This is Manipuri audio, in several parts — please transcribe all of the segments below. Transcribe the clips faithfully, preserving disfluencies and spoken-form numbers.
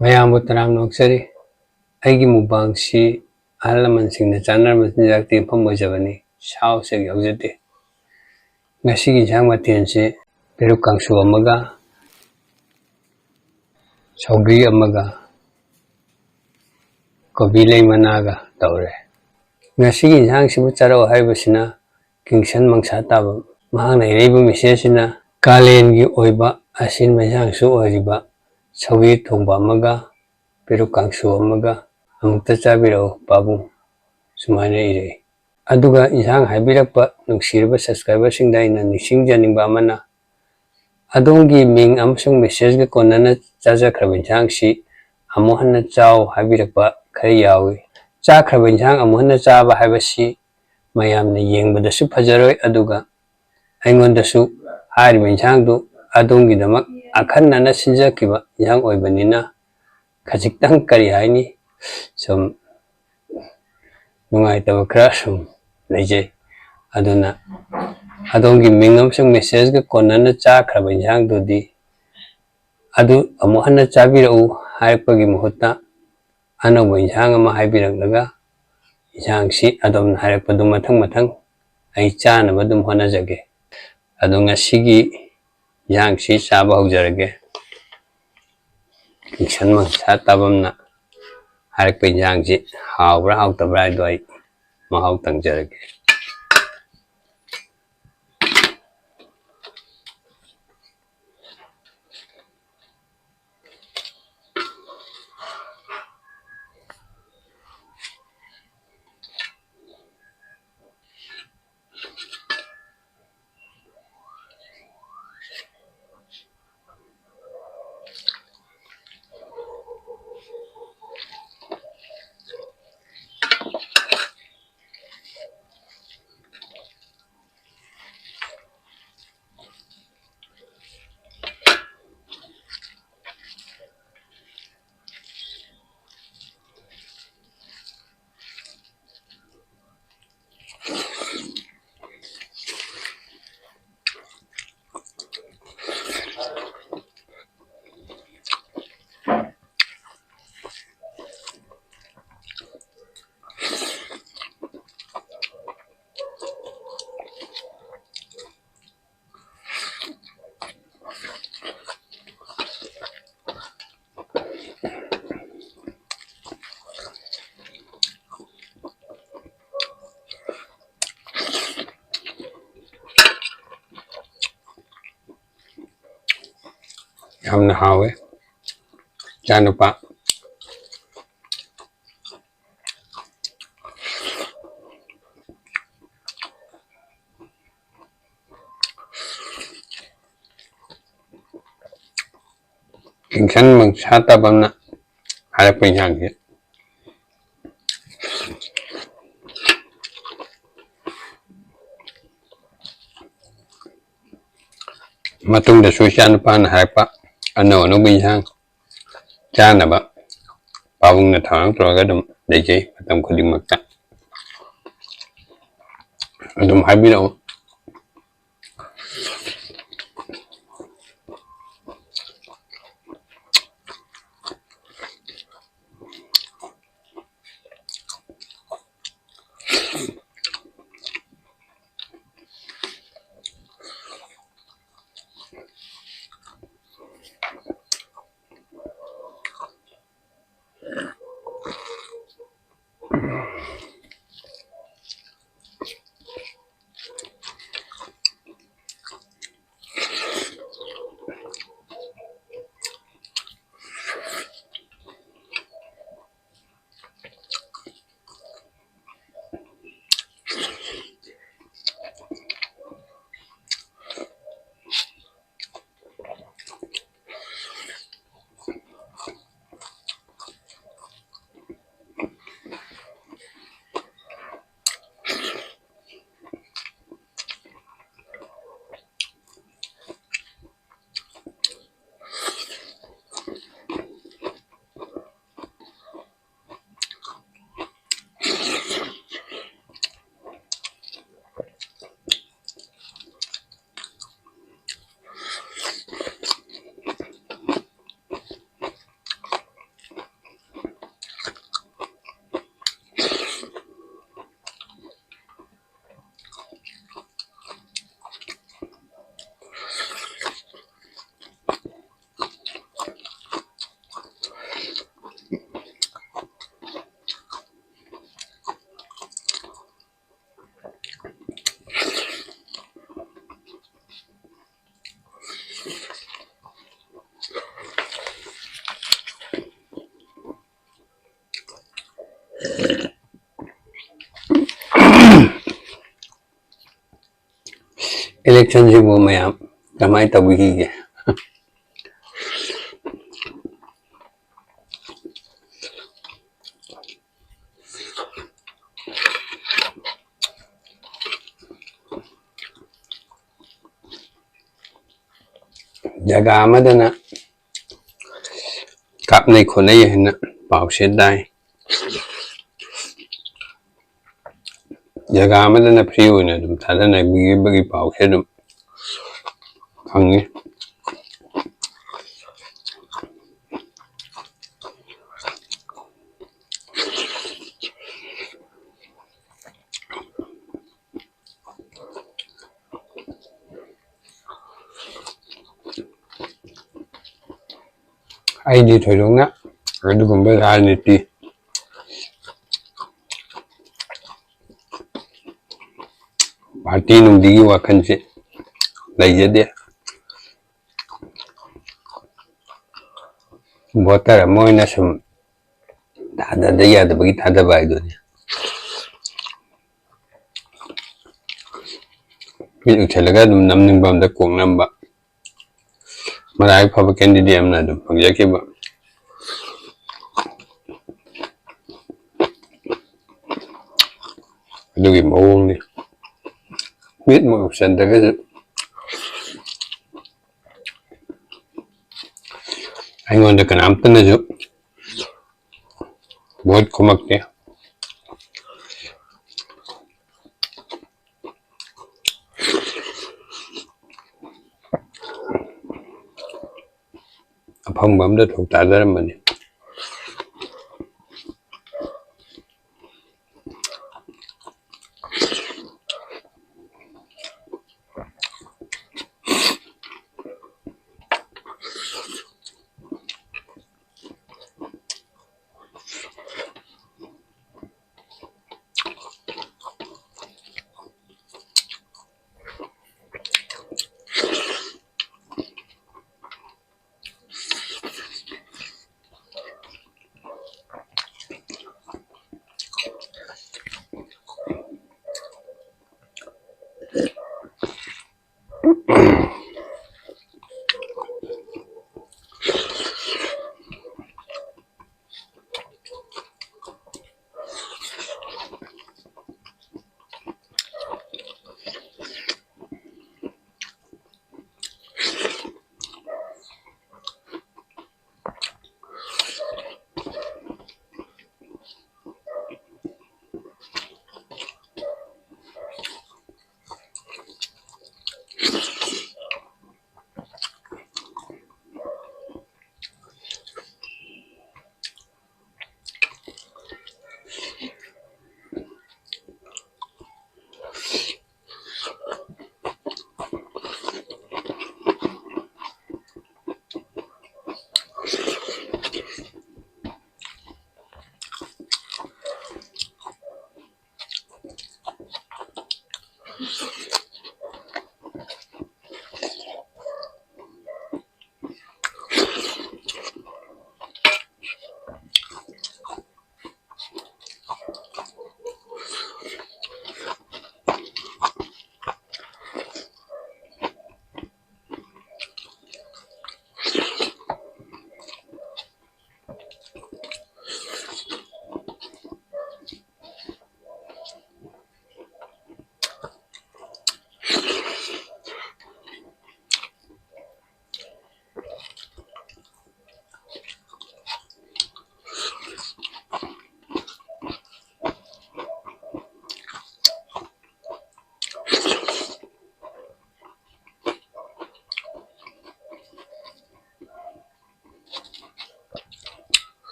ꯃꯌꯥꯝꯕꯨ ꯇꯔꯥꯝꯅ ꯑꯣꯛꯆꯔꯤ꯫ ꯑꯩꯒꯤ ꯃꯨꯛꯕꯥꯡꯁꯤ ꯑꯍꯜ ꯂꯃꯟꯁꯤꯡꯅ ꯆꯥꯅꯔꯝꯕ ꯆꯤꯟꯖꯥꯛꯇ ꯌꯨꯝꯐꯝ ꯑꯣꯏꯖꯕꯅꯤ꯫ ꯁꯥ ꯎꯆꯦꯛ ꯌꯥꯎꯖꯗꯦ꯫ ꯉꯁꯤꯒꯤ ꯏꯟꯁꯥꯡ ꯃꯊꯦꯜꯁꯤ ꯄꯦꯔꯨꯛ ꯀꯥꯡꯁꯨ ꯑꯃꯒ, ꯁꯧꯒ꯭ꯔꯤ ꯑꯃꯒ, ꯀꯣꯕꯤ ꯂꯩ ꯃꯅꯥꯒ ꯇꯧꯔꯦ꯫ ꯉꯁꯤꯒꯤ ꯏꯟꯁꯥꯡꯁꯤꯕꯨ ꯆꯥꯔꯛꯑꯣ ꯍꯥꯏꯕꯁꯤꯅ ꯀꯤꯡꯁꯟ ꯃꯪꯁꯥ ꯇꯥꯕ꯫ ꯃꯍꯥꯛꯅ ꯏꯔꯛꯏꯕ ꯃꯦꯁꯦꯖꯁꯤꯅ ꯀꯥꯂꯦꯟꯒꯤ ꯑꯣꯏꯕ ꯑꯁꯤꯟꯕ ꯏꯟꯁꯥꯡꯁꯨ ꯑꯣꯏꯔꯤꯕ ꯁꯧꯒ꯭ꯔꯤ ꯊꯣꯡꯕ ꯑꯃꯒ, ꯄꯦꯔꯨꯛ ꯀꯥꯡꯁꯨ ꯑꯃꯒ ꯑꯃꯨꯛꯇ ꯆꯥꯕꯤꯔꯛꯎ ꯄꯥꯕꯨꯡ, ꯁꯨꯃꯥꯏꯅ ꯏꯔꯛꯏ꯫ ꯑꯗꯨꯒ ꯏꯟꯁꯥꯡ ꯍꯥꯏꯕꯤꯔꯛꯄ ꯅꯨꯡꯁꯤꯔꯕ ꯁꯕꯁꯀ꯭ꯔꯥꯏꯕꯔꯁꯤꯡꯗ ꯑꯩꯅ ꯅꯤꯡꯁꯤꯡꯖꯅꯤꯡꯕ ꯑꯃꯅ, ꯑꯗꯣꯝꯒꯤ ꯃꯤꯡ ꯑꯃꯁꯨꯡ ꯃꯦꯁꯦꯖꯒ ꯀꯣꯟꯅꯅ ꯆꯥꯖꯈ꯭ꯔꯕ ꯏꯟꯁꯥꯡꯁꯤ ꯑꯃꯨꯛ ꯍꯟꯅ ꯆꯥꯎ ꯍꯥꯏꯕꯤꯔꯛꯄ ꯈꯔ ꯌꯥꯎꯏ꯫ ꯆꯥꯈ꯭ꯔꯕ ꯏꯟꯁꯥꯡ ꯑꯃꯨꯛ ꯍꯟꯅ ꯆꯥꯕ ꯍꯥꯏꯕꯁꯤ ꯃꯌꯥꯝꯅ ꯌꯦꯡꯕꯗꯁꯨ ꯐꯖꯔꯣꯏ, ꯑꯗꯨꯒ ꯑꯩꯉꯣꯟꯗꯁꯨ ꯍꯥꯏꯔꯤꯕ ꯏꯟꯁꯥꯡꯗꯨ ꯑꯗꯣꯝꯒꯤꯗꯃꯛ ꯑꯈꯟꯅꯅ ꯁꯤꯟꯖꯈꯤꯕ ꯏꯟꯁꯥꯡ ꯑꯣꯏꯕꯅꯤꯅ ꯈꯖꯤꯛꯇꯪ, ꯀꯔꯤ ꯍꯥꯏꯅꯤ, ꯁꯨꯝ ꯅꯨꯡꯉꯥꯏꯇꯕ ꯈꯔ ꯁꯨꯝ ꯂꯩꯖꯩ꯫ ꯑꯗꯨꯅ ꯑꯗꯣꯝꯒꯤ ꯃꯤꯡ ꯑꯃꯁꯨꯡ ꯃꯦꯁꯦꯖꯀ ꯀꯣꯟꯅꯅ ꯆꯥꯈ꯭ꯔꯕ ꯏꯟꯁꯥꯡꯗꯨꯗꯤ ꯑꯗꯨ ꯑꯃꯨꯛ ꯍꯟꯅ ꯆꯥꯕꯤꯔꯛꯎ ꯍꯥꯏꯔꯛꯄꯒꯤ ꯃꯍꯨꯠꯇ ꯑꯅꯧꯕ ꯏꯟꯁꯥꯡ ꯑꯃ ꯍꯥꯏꯕꯤꯔꯛꯂꯒ ꯏꯟꯁꯥꯡꯁꯤ ꯑꯗꯣꯝꯅ ꯍꯥꯏꯔꯛꯄꯗꯨ ꯃꯊꯪ ꯃꯊꯪ ꯑꯩ ꯆꯥꯅꯕ ꯑꯗꯨꯝ ꯍꯣꯠꯅꯖꯒꯦ꯫ ꯑꯗꯣ ꯉꯁꯤꯒꯤ ꯏꯟꯁꯥꯡꯁꯤ ꯆꯥꯕ ꯍꯧꯖꯔꯒꯦ꯫ ꯀꯤꯡꯁꯟ ꯃꯪꯁꯥ ꯇꯥꯕꯝꯅ ꯍꯥꯏꯔꯛꯄ ꯏꯟꯁꯥꯡꯁꯤ ꯍꯥꯎꯕ꯭ꯔꯥ ꯍꯥꯎꯇꯕ꯭ꯔꯥ ꯍꯥꯏꯗꯣ ꯑꯩ ꯃꯍꯥꯎ ꯇꯪꯖꯔꯒꯦ꯫ ꯌꯥꯝꯅ ꯍꯥꯎꯋꯦ꯫ ꯏꯆꯥꯅꯨꯄꯥ꯫ ꯀꯤꯡꯁꯟ ꯃꯪꯁꯥ ꯇꯥꯕꯝꯅ ꯍꯥꯏꯔꯛꯄ ꯏꯟꯁꯥꯡꯁꯦ ꯃꯇꯨꯡꯗꯁꯨ ꯏꯆꯥꯅꯨꯄꯥꯅ ꯍꯥꯏꯔꯛꯄ ꯑꯅꯧ ꯑꯅꯧꯕ ꯏꯟꯁꯥꯡ ꯆꯥꯅꯕ ꯄꯥꯕꯨꯡꯅ ꯊꯧꯔꯥꯡ ꯇꯧꯔꯒ ꯑꯗꯨꯝ ꯂꯩꯖꯩ ꯃꯇꯝ ꯈꯨꯗꯤꯡꯃꯛꯇ꯫ ꯑꯗꯨꯝ ꯍꯥꯏꯕꯤꯔꯛꯎ꯫ Election ꯁꯤꯕꯨ ꯃꯌꯥꯝ ꯀꯃꯥꯏꯅ ꯇꯧꯕꯤꯈꯤꯒꯦ? ꯖꯒꯥ ꯑꯃꯗꯅ ꯀꯥꯞꯅꯩ ꯈꯣꯠꯅꯩ ꯍꯥꯏꯅ ꯄꯥꯎꯁꯦ ꯇꯥꯏ꯫ ꯖꯒꯥ ꯑꯃꯗꯅ free ꯑꯣꯏꯅ ꯑꯗꯨꯝ ꯊꯥꯗꯅꯕꯤꯕꯒꯤ ꯄꯥꯎꯁꯦ ꯑꯗꯨꯝ ꯐꯪꯉꯤ꯫ ꯑꯩꯗꯤ ꯊꯣꯏꯗꯣꯛꯅ ꯑꯗꯨꯒꯨꯝꯕ ꯔꯥꯖꯅꯤꯇꯤ ꯄꯥꯔꯇꯤ ꯅꯨꯡꯗꯤꯒꯤ ꯋꯥꯈꯜꯁꯦ ꯂꯩꯖꯗꯦ꯫ Voter ꯑꯃ ꯑꯣꯏꯅ ꯁꯨꯝ ꯊꯥꯗꯗ ꯌꯥꯗꯕꯒꯤ ꯊꯥꯗꯕ ꯍꯥꯏꯗꯨꯅꯤ꯫ ꯃꯤꯠ ꯎꯏꯁꯜꯂꯒ ꯑꯗꯨꯝ ꯅꯝꯅꯤꯡꯕ ꯑꯝꯗ ꯀꯣꯛ ꯅꯝꯕ, ꯃꯔꯥꯏꯕꯛ ꯐꯕ candidate ꯑꯃꯅ ꯑꯗꯨꯝ ꯐꯪꯖꯈꯤꯕ, ꯑꯗꯨꯒꯤ ꯃꯑꯣꯡꯅꯤ꯫ ꯃꯤꯠꯃꯛ ꯎꯏꯁꯟꯗ꯭ꯔꯒꯁꯨ ꯑꯩꯉꯣꯟꯗ ꯀꯅꯥꯝꯇꯅꯁꯨ vote ꯈꯨꯝꯃꯛꯇꯦ꯫ ꯑꯐꯪꯕ ꯑꯝꯗ ꯊꯣꯛ ꯇꯥꯖꯔꯝꯕꯅꯤ꯫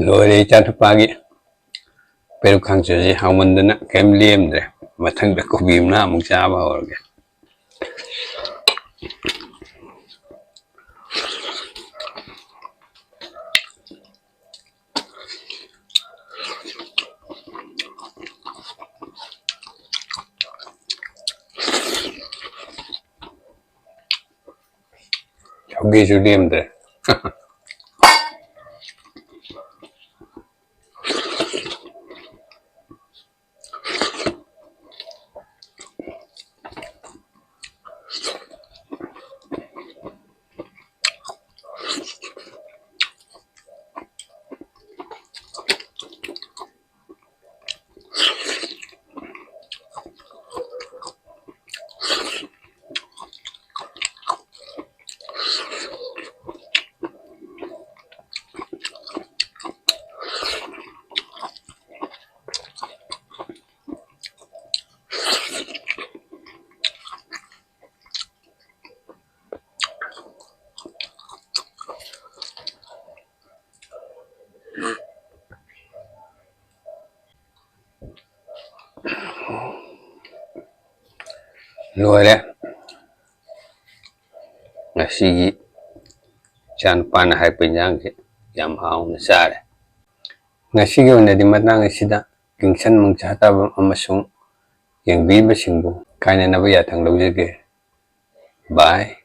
ꯂꯣꯏꯔꯦ ꯏꯆꯥ ꯅꯨꯄꯥꯒꯤ ꯄꯦꯔꯨꯛ ꯀꯥꯡꯁꯨꯁꯤ ꯍꯥꯎꯃꯟꯗꯅ ꯀꯔꯤꯝ ꯂꯦꯝꯗ꯭ꯔꯦ꯫ ꯃꯊꯪꯗ ꯀꯣꯕꯤ ꯃꯅꯥ ꯑꯃꯨꯛ ꯆꯥꯕ ꯍꯧꯔꯒꯦ꯫ ꯁꯧꯒ꯭ꯔꯤꯁꯨ ꯂꯦꯝꯗ꯭ꯔꯦ꯫ ꯂꯣꯏꯔꯦ꯫ ꯉꯁꯤꯒꯤ ꯏꯆꯥꯅꯨꯄꯥꯅ ꯍꯥꯏꯔꯛꯄ ꯏꯟꯖꯥꯡꯁꯦ ꯌꯥꯝ ꯍꯥꯎꯅ ꯆꯥꯔꯦ꯫ ꯉꯁꯤꯒꯤ ꯑꯣꯏꯅꯗꯤ ꯃꯇꯥꯡ ꯑꯁꯤꯗ ꯀꯤꯡꯁꯟ ꯃꯪꯆꯥ ꯇꯥꯕ ꯑꯃꯁꯨꯡ ꯌꯦꯡꯕꯤꯔꯤꯕꯁꯤꯡꯕꯨ ꯀꯥꯏꯅꯅꯕ ꯌꯥꯊꯪ ꯂꯧꯖꯒꯦ꯫ Bye꯫